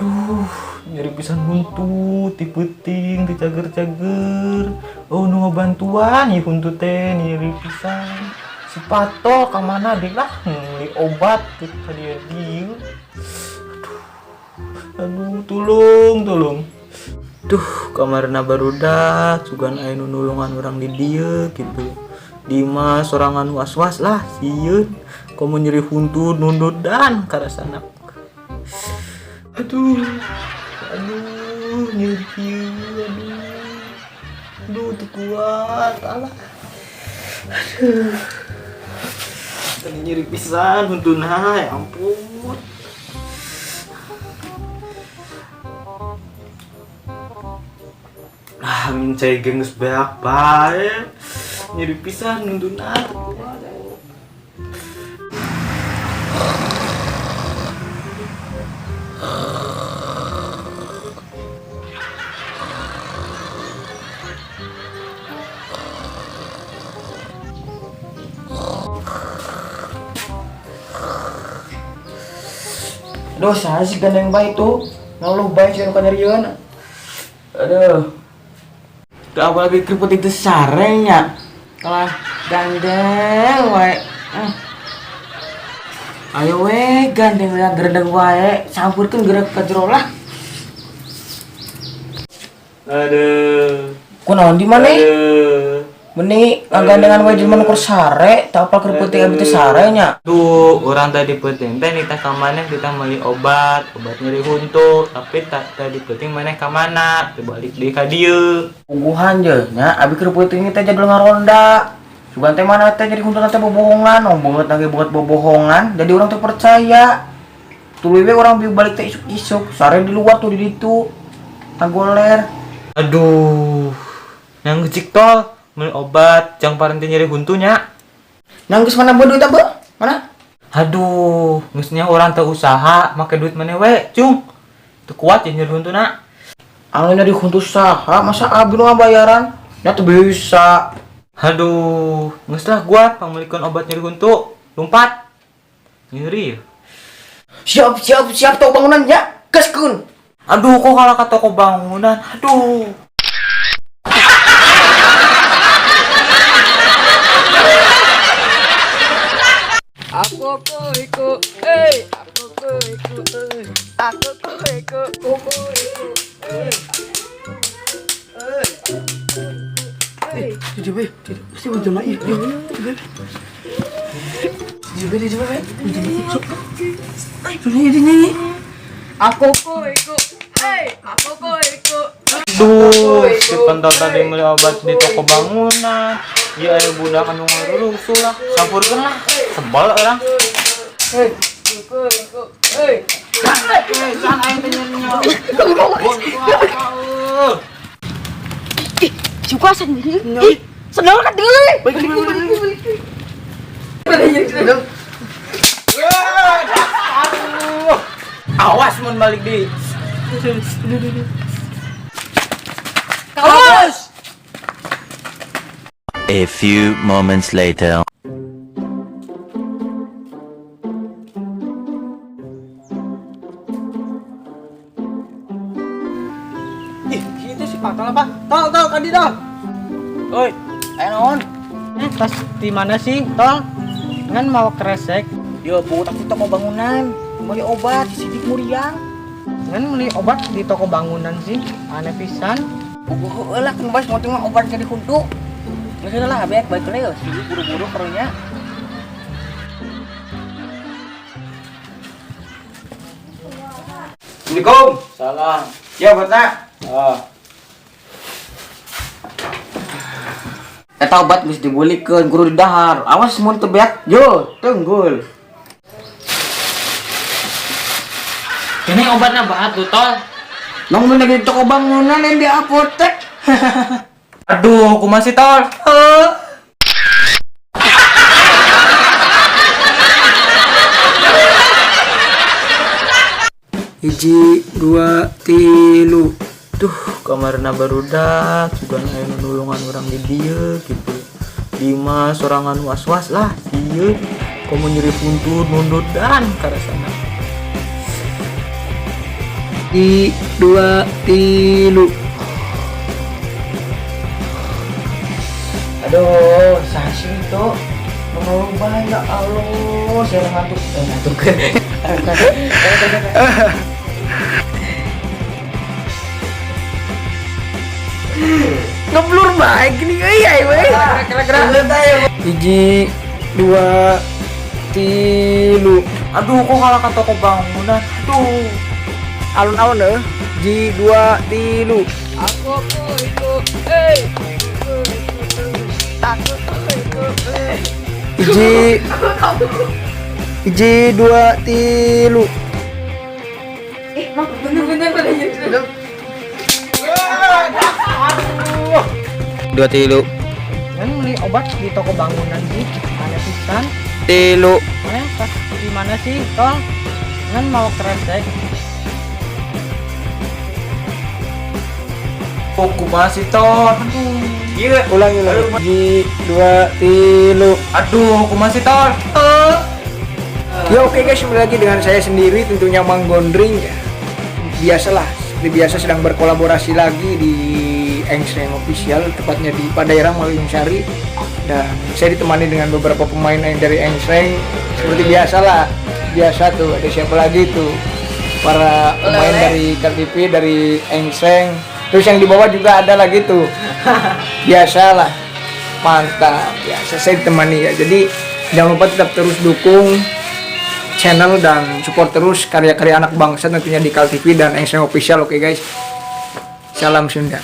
Duh, nyeri pisan huntu ti peuting, ti cager-cager. Oh, nu ngabantuan ieu huntu teh nyeri pisan. Si Pato ka mana deui lah meuli obat teu ka dieu dieu. Aduh, aduh, tulung, tulung. Duh, kamarna barudak sugan aya nu nulungan urang di dieu gitu. Di imah sorangan was-was lah sieun. Komo nyeri huntu nundudan karasana. Aduh, aduh, nyeri kieu, aduh. Aduh, teu kuat, alah. Aduh. Tadi nyeri pisan huntuna, ya ampun. Ah, min cai geus beak bae. Nyeri pisan huntuna, teu kuat. Aduh, saya sih gandeng bae tuh. Ngeluh bae sih nu kanyerieun. Aduh. Teu apalagi keriput itu sarengnya. Kalah gandeng wae. Ah. Ayo we gandeng we gerendeng wae, sampurkeun gerak ka jero lah. Aduh. Kunaon di mana? Aduh. Mending ngagandengan wae jelema nu keur sare, teu apal keriput teh abi teh sare nya. Tuh, orang tadi peuting teh nitah ka maneh kita meuli obat, obat nyeri huntu, tapi tak tadi peuting maneh ka mana? Teu balik deui ka dieu. Puguhan je nya, abi keur peuting teh jadul ngaronda. Sugan teh mana teh jadi huntuna teh bobohongan, oh banget lagi buat bobohongan, jadi orang teh percaya. Tuluy we orang bieu balik teh isuk-isuk, sare di luar tuh di ditu. Tagoler. Aduh. Yang ngecik tol, meuli obat jang parente nyeri huntunya. Nang geus mana beundeut teh, Mana? Aduh, geus nya urang teu usaha make duit maneh we, cung. Teu kuat ya nyeri huntuna. Anu nyeri huntu saha, masa abi nu ngabayaran? Nya teu bisa. Aduh, geus lah gua pangmeulikeun obat nyeri huntu. Lumpat. Nyeri ya. Siap siap siap tau bangunan ya. Gaskeun. Aduh, kok kalah ke toko bangunan. Aduh. Aku ku iku, eh, aku ku iku, eh, aku ku iku, ku ku iku, eh, eh, eh. Tidak bae, tidak. Pasti jelema ieu. Tidak bae, tidak bae. Sudah ini nyanyi. Aku ku iku, eh, aku ku iku. Duh, si pentol tadi beli obat di toko bangunan. Ya ayo budak anu ngarusuh lah. Sampurkeun lah. Sebel orang. Eh, ku iku, eh. Eh, can aing teh nyeri. Ih, suka sendiri. Ih, sendal kan deui. Balik balik balik. Awas mun balik di. Kawas. A few moments later. Ih, itu si Patol apa? Tol, tol, kadi tol. Oi, aya naon? Tas di mana sih, Tol? Ngan mau kresek, Yo, budak di toko bangunan, beli obat si Sidik Muriang. ngan beli obat di toko bangunan sih. Aneh pisan. Puguh heula kan bas mau mah obat jadi huntu. Geus lah abek balik deui si buru-buru karunya. Assalamualaikum. Salam. Ya, obatna. Ah. Eta obat geus dibulikeun guru di dahar. Awas mun teu beak, yo, tenggul. Ini obatnya bahat tuh, Tol. Nong mun lagi di toko bangunan yang di apotek. Aduh, aku masih tol. Heh. Hiji, dua, tilu. Duh, kamarna barudak sugan aya nu nulungan urang di dieu gitu. Di imah sorangan was-was lah sieun. Komo nyeri huntu nundutan karasana. Di dua tilu. Aduh, saha sih itu? Nomor banyak Allah, saya ngantuk. Eh, ngantuk. Ngeblur baik gini euy ai we. Hiji, dua, tilu. Aduh, kok kalah ka toko bangunan. Aduh. Alun-alun euy. Ji dua tilu. Hiji, hiji, dua, tilu. Bener-bener pada jadi. Dua tilu. Ngan beli obat di toko bangunan sih. Mana pisan? Tilu. Mana pas di mana sih, Tol? Ngan mau kresek. Oh, kumaha sih, Tol? Aduh. Iya. Ulangi lagi. Hiji, dua, tilu. Aduh, kumaha sih, Tol? Ya oke guys, kembali lagi dengan saya sendiri tentunya Mang Gondring ya. Biasalah, seperti biasa sedang berkolaborasi lagi di Engsreng Official, tepatnya di Padaerang Malungsari. Dan saya ditemani dengan beberapa pemain yang dari Engsreng. Seperti biasalah, biasa tuh ada siapa lagi tuh para pemain dari KTP, dari Engsreng. Terus yang di bawah juga ada lagi tuh. Biasalah, mantap. Biasa saya ditemani ya. Jadi jangan lupa tetap terus dukung channel dan support terus karya-karya anak bangsa tentunya di Kal TV dan Engsreng Official. Oke guys, salam Sunda.